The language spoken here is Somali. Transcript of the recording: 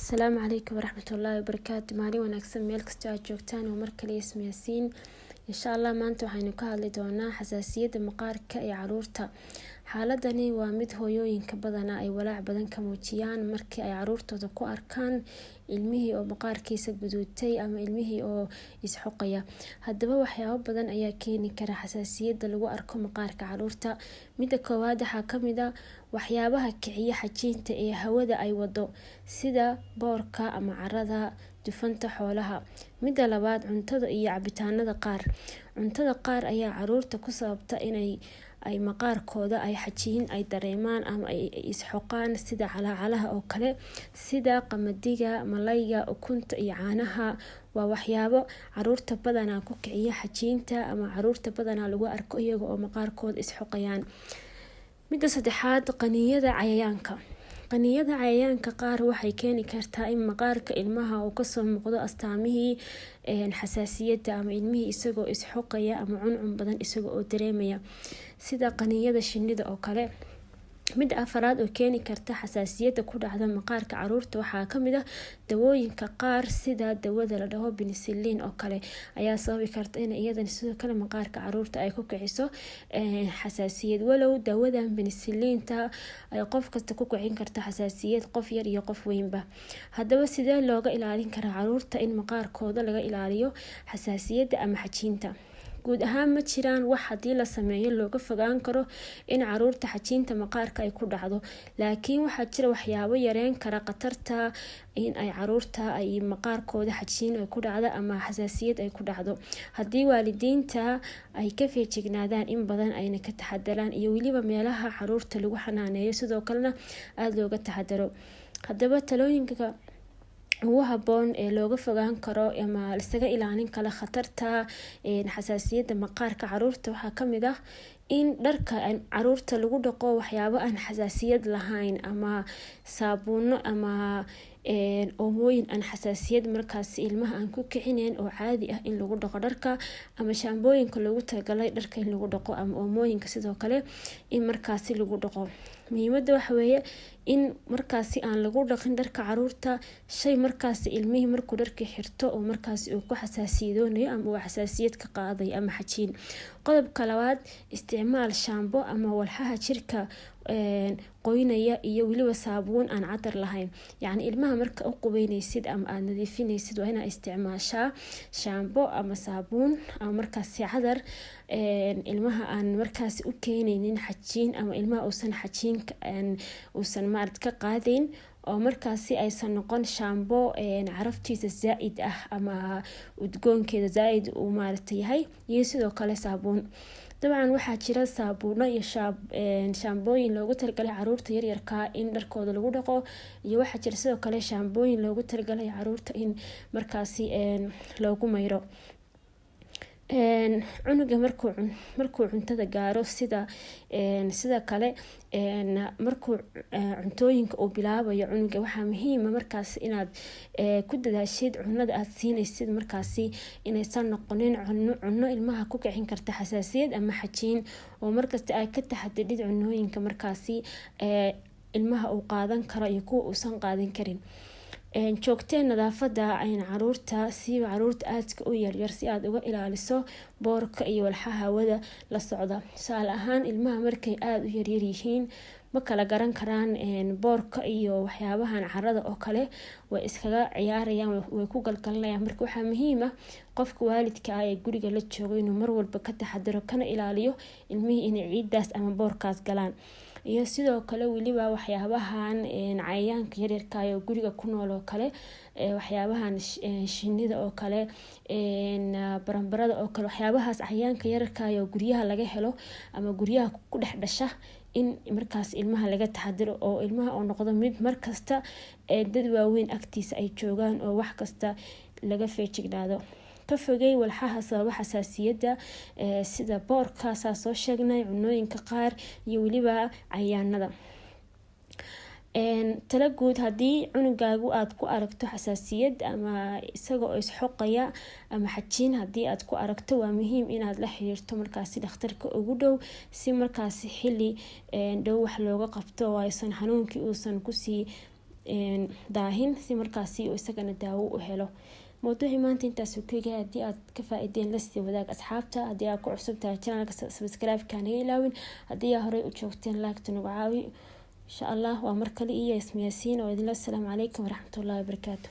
Asalaamu calaykum waraxmatullaahi wabarakaatu. Maalin wanaagsan meel kastoo aad joogtaan oo mar kale ismayaasiin. Insha Allah maanta waxaynu ka hadli doonaa xasaasiyadda maqaarka ee caruurta. Xaaladani waa mid hooyooyinka badanaa ay walaac badan ka muujiyaan markii ay caruurtooda ku arkaan ilmihii oo maqaarkiisa guduutay ama ilmihii oo isxoqaya. Haddaba waxyaabo badan ayaa keeni kara xasaasiyadda lagu arko maqaarka caruurta. Midda koowaad waxaa kamid ah waxyaabaha kiciya xajiinta ee hawada ay wado, sida boorka ama carada, dufanta xoolaha. Midda labaad, cuntada iyo cabitaanada qaar. Cuntada qaar ayaa caruurta ku sababta inay ay maqaarkooda ay xajiin ay dareemaan ama ay isxoqaan, sida calaacalaha oo kale, sida qamadiga, malayga, ukunta iyo caanaha. Waa waxyaabo caruurta badanaa ku kiciya xajiinta ama caruurta badanaa lagu arko iyaga oo maqaarkooda isxoqayaan. Midda saddexaad, qaniiyada cayayaanka. Qaniiyada cayayaanka qaar waxay keeni kartaa in maqaarka ilmaha uu kasoo muuqdo astaamihii xasaasiyadda ama ilmihii isagoo isxoqaya ama cuncun badan isaga oo dareemaya, sida qaniiyada shinnida oo kale. Midda afaraad oo keeni karta xasaasiyadda ku dhacda maqaarka caruurta waxaa kamid ah dawooyinka qaar, sida dawada la dhaho penicillin oo kale ayaa sababi karta in iyadana sidoo kale maqaarka caruurta ay ku kiciso xasaasiyad. Walow dawadan penicillinta ay qof kasta ku kicin karto xasaasiyad, qof yar iyo qof weynba. Haddaba sidee looga ilaalin karaa caruurta in maqaarkooda laga ilaaliyo xasaasiyadda ama xajiinta? Guud ahaan ma jiraan wax haddii la sameeyo looga fogaan karo in caruurta xajiinta maqaarka ay ku dhacdo, laakiin waxaa jira waxyaabo yareyn kara khatarta in ay caruurta ay maqaarkooda xajiin ay ku dhacdo ama xasaasiyad ay ku dhacdo, haddii waalidiinta ay ka feejignaadaan in badan ayna ka taxadaraan, iyo weliba meelaha caruurta lagu xanaaneeyo sidoo kalena aada looga taxadaro. Haddaba talooyinka ugu haboon ee looga fogaan karo ama lisaga ilaalin karo khatarta xasaasiyadda maqaarka caruurta waxaa kamid ah in dharka caruurta lagu dhaqo waxyaabo aan xasaasiyad lahayn ama saabuuno ama oomooyin aan xasaasiyad markaasi ilmaha aan ku kicinayn oo caadi ah in lagu dhaqo dharka, ama shaambooyinka loogu talagalay dharka in lagu dhaqo, ama oomooyinka sidoo kale in markaasi lagu dhaqo. Muhiimada waxa weeye in markaasi aan lagu dhaqin dharka caruurta shay markaasi ilmihii markuu dharkii xirto oo markaasi uu ku xasaasiyadoonayo ama uu xasaasiyad ka qaaday ama xajiin. Qodobka labaad, isticmaal shaambo ama walxaha jirka qoynaya iyo weliba saabuun aan cadar lahayn. Yacni ilmaha marka u qubeyneysid ama aada nadiifineysid waa inaa isticmaashaa shaambo ama saabuun ama markaasi cadar ilmaha aan markaasi u keeneynin xajiin ama ilmaha uusan xajiin uusan maarad ka qaadeyn, oo markaasi aysan noqon shaambo caraftiisa zaa-id ah ama udgoonkeeda zaa-id uu maaragta yahay, iyo sidoo kale saabuun. Dabcan waxaa jira saabuuno iyo shaambooyin loogu talagalay caruurta yaryarka in dharkooda lagu dhaqo, iyo waxaa jira sidoo kale shaambooyin loogu talagalay caruurta in markaasi loogu mayro. Cunuga markuu cuntada gaaro, sida kale markuu cuntooyinka uu bilaabayo cunuga, waxaa muhiima markaas inaad ku dadaashid cunada aad siineysid markaasi inaysan noqonin cuno ilmaha ku kicin karta xasaasiyad ama xajiin, oo markasta aad ka taxadidid cunooyinka markaasi ilmaha uu qaadan karo iyo kuwa uusan qaadan karin. Joogtee nadaafada caruurta, siiba caruurta aadka u yaryar, si aad uga ilaaliso boorka iyo walxaha hawada la socda. Tusaale ahaan, ilmaha markay aada u yaryar yihiin ma kala garan karaan boorka iyo waxyaabahan carada oo kale, way iskaga ciyaarayaan, way ku galgalanayaan. Marka waxaa muhiim ah qofka waalidka ah ee guriga la joogo inuu marwalba ka taxadaro kana ilaaliyo ilmihii inay ciidaas ama boorkaas galaan, iyo sidoo kale weliba waxyaabahan cayayaanka yaryarka oo guriga ku nool oo kale, waxyaabahan shinida oo kale, baranbarada oo kale, waxyaabahaas cayayaanka yaryarka oo guryaha laga helo ama guryaha ku dhex dhasha, in markaas ilmaha laga taxadiro oo ilmaha oo noqdo mid markasta dad waaweyn agtiisa ay joogaan oo wax kasta laga feejignaado. Ka fogey walxaha sababa xasaasiyadda sida boorka saa soo sheegnay, cunooyinka qaar iyo weliba cayayaanada. Tala guud, haddii cunugaagu aad ku aragto xasaasiyad ama isaga oo isxoqaya ama xajiin haddii aad ku aragto, waa muhiim inaad la xiriirto markaasi dhakhtarka ugu dhow si markaasi xili dhow wax looga qabto oo aysan xanuunkii uusan kusii Daahin si markaasi uu isagana daawo u helo. Mawduucii maanta intaasuu ku egahay. Haddii aad ka faa-ideen, lasii wadaag asxaabta. Haddii aad ku cusub tahay channelka, subscribe-ka naga ilaawin. Haddii aa horey u joogteen, like-ta nagu caawi, insha Allah. Waa mar kale iyo Ismayaasiin oo idinla. Asalaamu calaykum waraxmatullahi wabarakaatu.